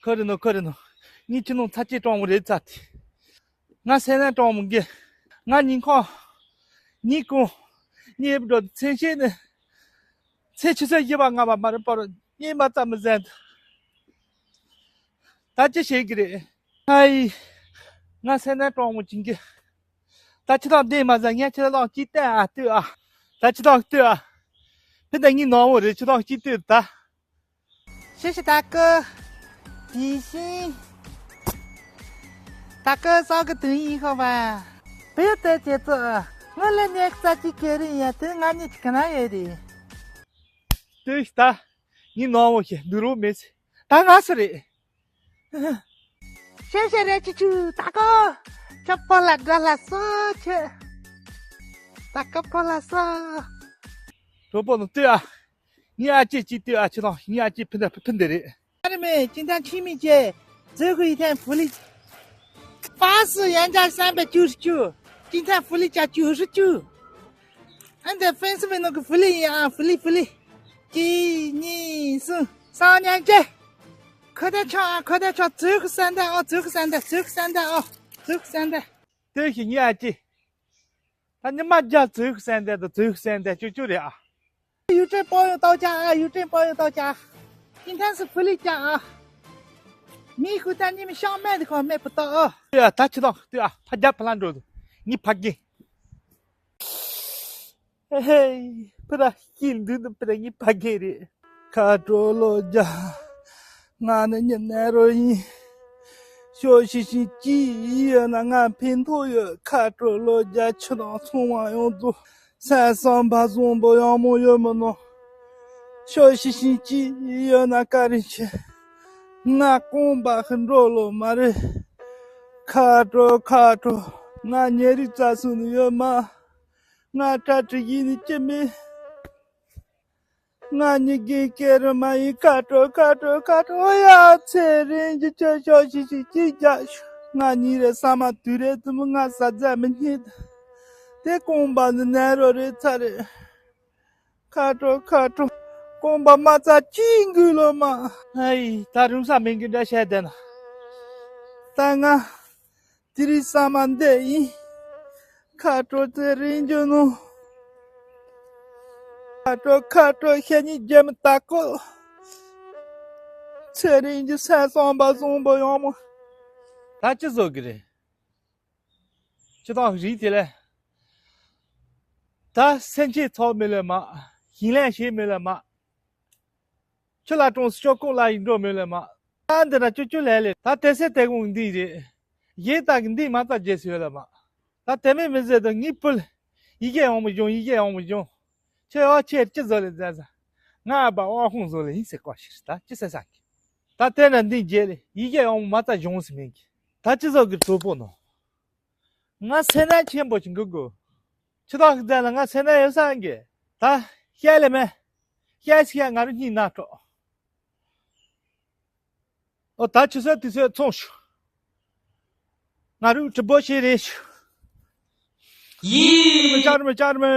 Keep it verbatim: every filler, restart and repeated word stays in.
ཁོ་རེ་ནོ་ཁོ་རེ་ནོ། ངས་ཁྱི་ནང་ཚ་ཅེ་སྤྲང་མོ་རེད་ཚ་དེ། ང་སེ་ན་སྤྲང་མོ་གི། ང་ཉིན་ཁོང་། ཉིན་གུང་། ཉིན་འབྲོ་མཚན་ཤས་ནི། ཚེ་ཆུ་ཚོད་བཞི་པ་ལྔ་པ་མ་རེད་པར་གཉིད་མ་རྩ་མི་ཟན། ད་ཅི་བྱེད་ཀྱི་རེད། ཨ་ཡི། ང་སེ་ན་སྤྲང་མོ་ཅིང་གི། ད་ཁྱི་ཐག་འདི་མ་ཟ་ངས་ཁྱི་ཐག་ཅིག་ལྟོས་ཨ་ལྟོས་ཨ། ད་ཁྱི་ཐག་ལྟོས་ཨ། ཕི་ད་ངའི་ནང་བོ་རེད། ཁྱི་ཐག་ཅིག་ལྟོས་ད། 谢谢大哥。比心。大哥，找个等一下吧。不要再接着啊，我来那个炸鸡给人家，等俺你去跟他要的。对的，你拿我去，你肉没吃，打俺是的。谢谢人家去，大哥，这不了，这了，说去。大哥，不了，说。 གྲོགས་པོ་ནང་ལྟོས་ཨ། ངའི་ཨ་ཅེ་ཅིག་ལྟོས་ཨ། ཁྱེད་རང་ངའི་ཨ་ཅེ་ཕི་འདི་ཕི་འདི་རེད། ཨ་རི་མེ་ཅིན་ཐང་ཆི་མི་ཅེ། 最后一天福利。巴士原价三百九十九，今天福利加九十九。俺在粉丝们那个福利啊，福利福利。一二三，三年节。快点抢啊，快点抢，最后三单啊，最后三单，最后三单啊，最后三单。 对不起，你阿姐。他你妈家最后三代的最后三代就就这啊。 邮政包邮到家啊，邮政包邮到家。今天是福利价啊，明后天你们想买的话买不到啊。对啊，他知道，对啊，他家不烂桌子，你怕给。嘿嘿，不然心里都不得你怕给的。 ཁ་དྲོ་ལོ་རྒྱ། ང་ནི་ཉི་ནས་རོ་ཡིན། ཤོག་ཤི་ཤི་ཅི་ཡི་ཡོད་ན་ང་ཕན་ཐོགས་ཡོད། ཁ་དྲོ་ལོ་རྒྱ་ཁྱི་དང་ཚོང་བ་ཡོངས་རྫོགས་སེམས་བཟང་བ་བཟང་པོ་ཡག་མོ་ཡོད་མི་ནོ། ཤོག་ཤི་ཤི་ཅི་ཡི་ཡོད་ན་བཀའ་དྲིན་ཆེ། ང་རྐང་པ་ཧི་འགྲོ་ལོ་མ་རེད། ཁ་དྲོ་ཁ་དྲོ། ང་ཉེ་རིགས་རྩ་སུ་ནི་ཡོད་མ། ང་གྲ་སྒྲིག་ཡིན་ནི་ཅི་མེད། ང་གཉིས་ཀྱི་སྐད་རུ་མ་ཡིན་ཁ་དྲོ་ཁ་དྲོ་ཁ་དྲོ། ཨོ་ཡ་ཚེ་རིང་གི་ཁྱོད་ཤོག་ཤི་ཤི་ཅི་རྒྱག་ཤོག་ང་གཉིས་རེ་ས་མ་དུས་རེ་དུ་མི་ང་ས་རྫ་མི་རྙེད། དེ་རྐང་པ་ནི་ནད་རོ་རེད་ཚ་རེད། ཁ་དྲོ་ཁ་དྲོ། རྐང་པ་མ་རྩ་ཅི་འགུལ་ལོ་མ། ཨ་ཡི་ད་རུང་ས་མིན་གི་འདྲ་བཤད་བསྡད་ན། ད་ང་དེ་རིང་ས་མ་འདས་ཡིན། ཁ་དྲོ་ཚེ་རིང་རྒྱུ་ནོ། ཁ་དྲོ་ཁ་དྲོ་ཤ་ཉིན་རྒྱ་མི་ལྟ་སྐོར། ཚེ་རིང་རྒྱུ་སེམས་བཟང་བ་བཟང་པོ་ཡག་མོ། ད་ཅི་བཟོ་གི་རེད། ཁྱེད་རང་རིགས་དེ་ལས། ད་སེམས་ཅན་ཚོགས་མི་ལས་མ། ཞིང་ལས་བྱེད་མི་ལས་མ། ཆུ་ལ་གྲོང་སུ་ཤོག་ཁོག་ལ་ཡིན་འགྲོ་མི་ལས་མ། ད་འདི་ན་ཅུ་ཅུ་ལས་ལས་ད་དེ་སེ་དེ་གོང་འདི་རེད། གཞན་དག་གི་འདི་མ་ད་རྗེས་སུ་ཡོད་ལས་མ། ད་དེ་མིན་མི་ཟེར་དུ་ངའི་བུ་ལ་ཡི་གེ་ཡོང་མི་བྱུང་། ཡི་གེ་ཡོང་མི་བྱུང་། ཁྱོད་ཨ་ཁྱེད་ཅི་བཟོ་ལས་མཛད་ཟ། ང་ཨ་ཕ་ཨ་ཁུང་བཟོ་ལས་ཡིན་ཟེར་བཀའ་ཞིག་ད་ཅི་ཟེར་ས་གི། ད་དེ་ན་འདི་རྗེས་ལས་ཡི་གེ་ཡོང་མི་མ་ད་བྱུང་ཟེར་མིན་གི། ད་ཅི་བཟོ་གི་གྲོགས་པོ་ནོ། ང་སེར་སྣ་ཆེན་པོ་ཞིག་འགུག་དགོས། ཁྱི་དག་གི་རྫས་ལ་ང་སེར་སྣ་ཡོད་ས་འགི། ད་བཤད་ལེ་མེ། བཤད་ཤི་ཡ་ང་རུ་སྙིང་ན་ཀྲོག་ཨོ་ད་ཆུ་ཚོད་དུས་ཚོད་ཚོང་ཤུ། ང་རུ་གྲི་བོ་ཤེས་རེད་ཤུ། ཡིན། ཅར་མི་ཅར་མི།